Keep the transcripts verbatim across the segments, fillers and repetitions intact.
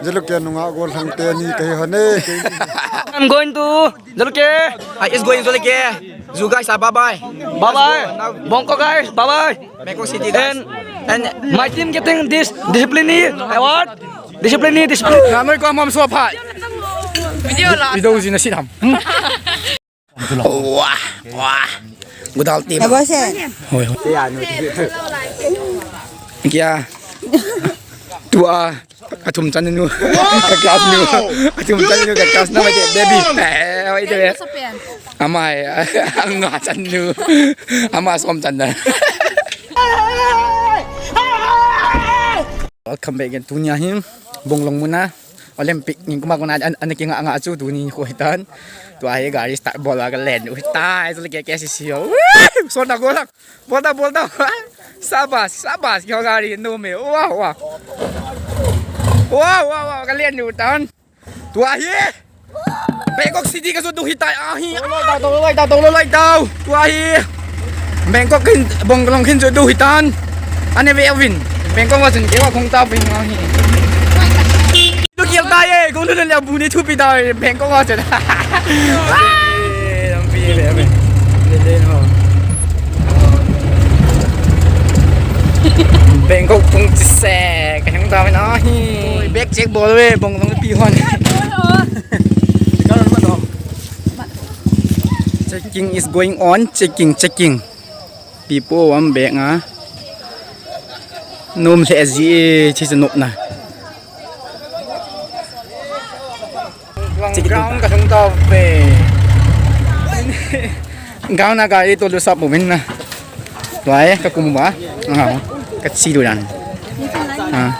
Jalukie nunga gollhang teni kahi hon e. I'm going to Jalukie. I is going Jalukie. You guys are bye bye. Bye bye. Bangkok guys, bye bye. Bangkok City guys. And, and my team getting this discipline award. Discipline, discipline. Nanoi ko mom so phat. Video la. Video jin na sit ham. Wah, wah. Gudal team. Hoi, hoi. Kya? Tua. Athum chan nu. Ka class nu. Athum chan nu ka class na mai te baby. Eh, hoi te. Amai, anga chan nu. Ama som chan na. Welcome back again. Tunia hi Bonglong muna Olympic ni kuma kuna an, an kinga nga chu tuni ko hitan. Tua hi gari start bol a ka len u hitai, so le ke ke si si ho. So na ko la. Bol da, bol da. Sabas, sabas, kyo gari no me. Wah, wah. Wah, wah, wah, ka len u tan. Tua hi. Bangkok City ka so du hitai ahi. Tong lo lai tau, tong lo lai tau, tong lo lai tau. Tua hi. Bangkok kin, Bonglong kin so du hitan. Ane ve Elvin. Bangkok wa chen ke wa kong ta pin ahi. Lu kiel tai e, kong lu le bu ni thu pi tai Bangkok wa chen. Ai, lam pi le me. Le le ho. Bangkok tung chi se, ka hung ta me na hi. Bag check bol ve, Bonglong pi hon. Checking is going on, checking, checking. People one bag a. Nom le ji e, chi se nop na. Ground ka sung tau pe. Ground na gari tolu sap mo min na. Tua hi ka kum ba. Ah, ka chi du dan. Ah.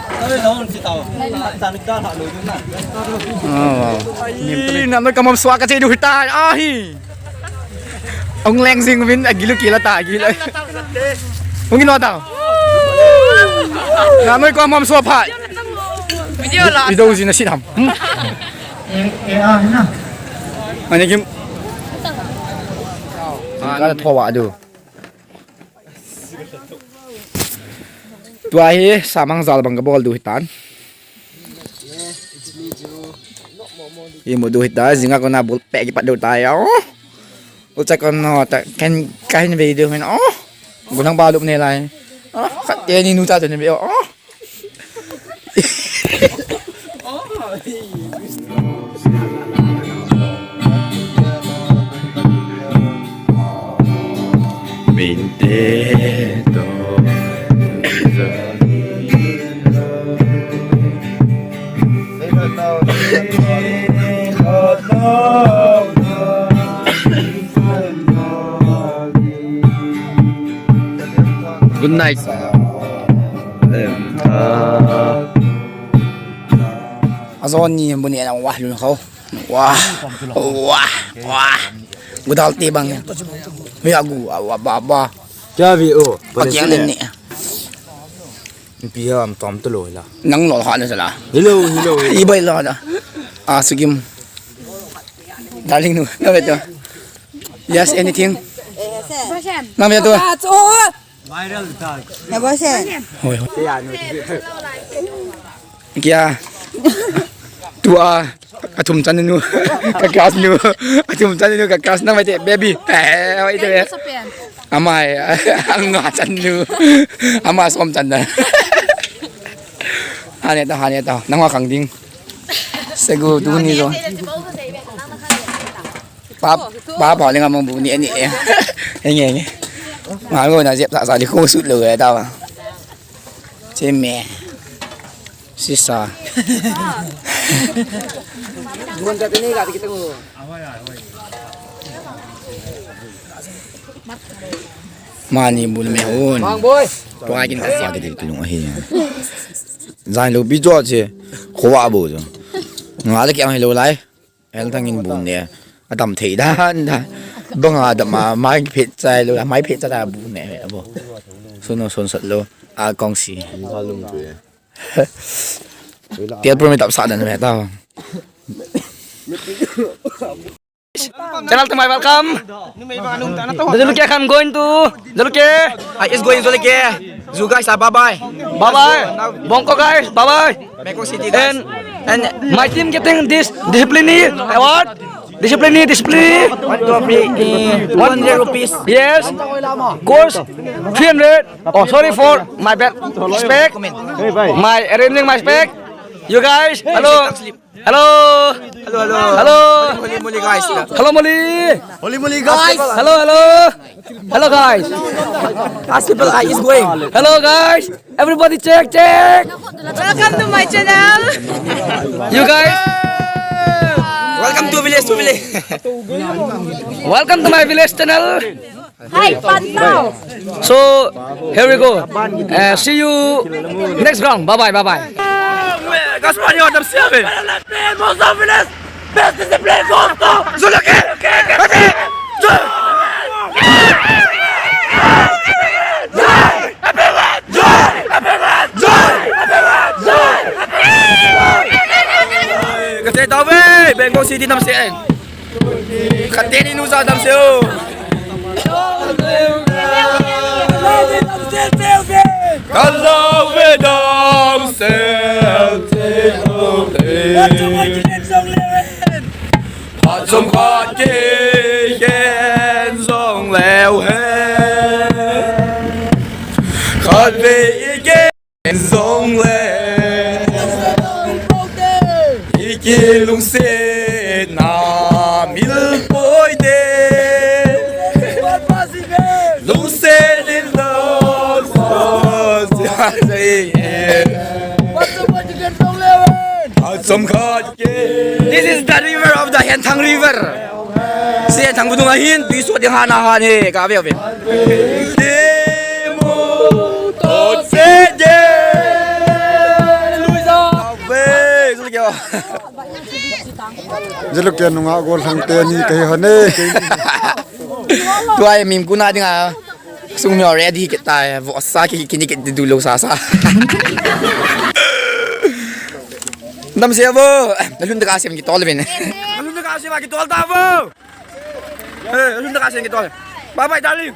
Oh, wow. Ni na ka mom swa ka chi du hitai ahi. Ong leng sing min a gilu kila ta gilu. Ong ino ta. Nanoi ko mom swa phat. Video la. Video jin na sit ham. Hmm? Ani kim. Ka tho wa du. Tua hi samang jal bang ka bol du hitan. Imu du hita, jinga kona bol pe kipat du ta ya. Ucha kona ta kan kahin ve du hin. Oh. Gunang balup ne lai. Oh, khat te ni nu ta tu ni ve. Oh. Min te to. Good night. Ajon ni bu ni na wah lun kho. Wah, wah, wah. Gudal te bang. Hui agu, wah, wah, wah. Kya vi o? Pakiang ni. Pi ha am tom to lo la. Nang lo ha na sala. Hello, hello. Ibai lo na. Ah, Sukim. Darling nu, na beto. Yes, anything? Na beto. Viral tag. Na bosen. Hoi, hoi. Kya? Tua. Athum chan nu. Ka class nu. Athum chan nu ka class na mai te baby. Eh, hoi te. Amai, anga chan nu. Ama som chan na. Hane ta, hane ta. Nang wa khang ding. Segu tu ni zo. Pap, pap, pap, lenga mong bu ni ni. Henge, henge. Ma lo na jep sa sa li ko sut lo ya ta. Che me. Sisa. Mun ta ni ga kita ko. Mani bul me hun. Mang boy. Tua kin ka sa ke dil kilung ahi. Zan lo bi jo che. Khowa bo jo. Nga le ke ang lo lai. El tang in bun ne. Adam thei dan da. Banga da ma mai phet chai lo, mai phet chai da bun ne bo. Suno son sat lo. A kong si. Tel pro me tap sa dan me ta. Channel to my welcome. Jalukie khan going to Jalukie. I is going Jalukie. You guys are bye bye. Bye bye. Bangkok guys, bye bye. Bangkok City guys. And, and my team getting this discipline award. Discipline, discipline. One, two, three, eh, one hundred rupees. Yes. Course, three hundred. Oh, sorry for my bad spec. My arranging my spec. You guys, hello. Hello. Hello, hello. Hello. Holy moly, guys. Hello, Molly. Holy moly, guys. Hello, hello. Hello, guys. Ask people how it's going. Hello, guys. Everybody check, check. Welcome to my channel. You guys. Welcome to village, to village. Welcome to my village channel. Hi, Pantau. So, here we go. Uh, see you next round. Bye bye, bye bye. Gaspar, you are the seven. Best discipline, go, go. Zulu King. Ka te tau ve, Bangkok City nam se. Khat teni nu sa damsel o. Ka lau ve damsel te o te. Phat chomkhat kei khen jong leu hen. Khat ve i khen jong le. I kilungsetna mil poi te. Lungset in lo. Phat chomkhat kei. This is the river of the Hengthang River. Hengthang budung ahin, tui sot ding hana han he, ka ve ve. Demo to se je. Luisa. Ve, Zulu King. Zulu King nunga gol thang teni kahi hane. Tua e mim kuna dinga. Sung mi already kita e. Vo sa ki kini ki du lo sa sa. Damsel vo. Nalhun taka sem kitol vin. Nalhun taka sem kitol ta vo. Eh, nalhun taka sem kitol. Bye bye, darling.